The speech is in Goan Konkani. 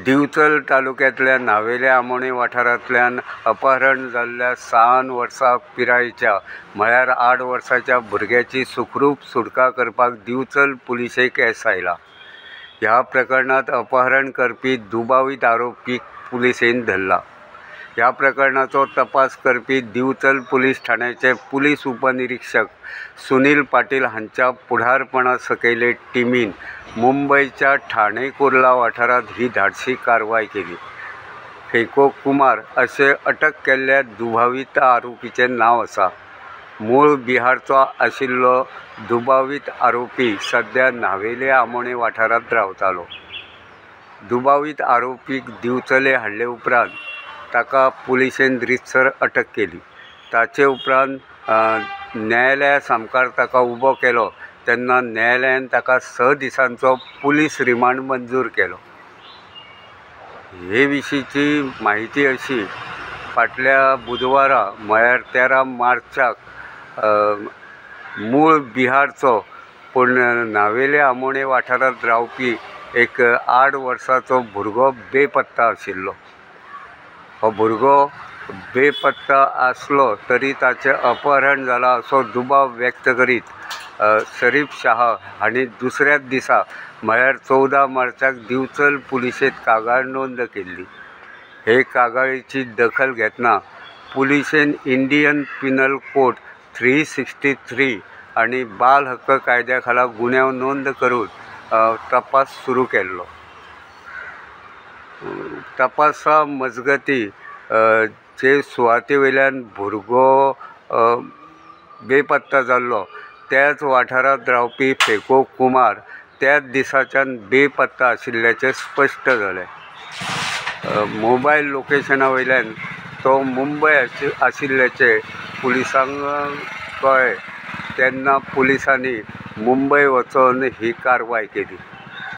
दिवचल तालुक्यांतल्या न्हावेले आमोणे वाठारांतल्यान अपहरण जाल्ल्या 6 वर्सां पिरायेच्या म्हळ्यार 8 वर्सांच्या भुरग्याची सुखरूप सुटका करपाक दिवचल पुलिशेक येस आयलां. ह्या प्रकरणांत अपहरण करपी दुबावीत आरोपीक पुलिशेन धरला. ह्या प्रकरणाचो तपास करपी दिवचल पुलीस ठाण्याचे पुलीस उपनिरीक्षक सुनील पाटील हांच्या पुढारपणा सकयले टिमीन मुंबयच्या ठाणे कुर्ला वाठारांत ही धाडशी कारवाय केली. फेको कुमार अशें अटक केल्ल्या दुबावीत आरोपीचें नांव आसा. मूळ बिहारचो आशिल्लो दुबावीत आरोपी सद्या न्हावेले आमोणे वाठारांत रावतालो. दुबावीत आरोपीक दिवचले हाडले उपरांत ताका पुलिशेन रितसर अटक केली. ताचे उपरांत न्यायालया सामकार ताका उबो केलो तेन्ना न्यायालयान ताका 6 दिसांचो पुलीस रिमांड मंजूर केलो. हे विशींची म्हायती अशी, फाटल्या बुधवारा म्हळ्यार 13 मार्चाक मूळ बिहारचो पूण न्हावेले आमोणे वाठारांत रावपी एक 8 वर्सांचो भुरगो बेपत्ता आशिल्लो. हो भुरगो बेपत्ता आसलो तरी ताचें अपहरण जाला असो दुबाव व्यक्त करीत शरीफ शाह हांणी दुसऱ्याच दिसा म्हळ्यार 14 मार्चाक दिवचल पुलिशेंत कागाळ नोंद केल्ली. हे कागाळीची दखल घेतना पुलिशेन इंडियन पिनल कोड 363 आनी बाल हक्क कायद्या खाला गुन्यांव नोंद करून तपास सुरू केल्लो. तपासा मजगती जे सुवाते वयल्यान भुरगो बेपत्ता जाल्लो त्याच वाठारांत रावपी फेको कुमार त्याच दिसाच्यान बेपत्ता आशिल्ल्याचें स्पश्ट जालें. मोबायल लोकेशना वयल्यान तो मुंबय आशिल्ल्याचें पुलिसांक कळ्ळें तेन्ना पुलिसांनी मुंबय वचून ही कारवाय केली.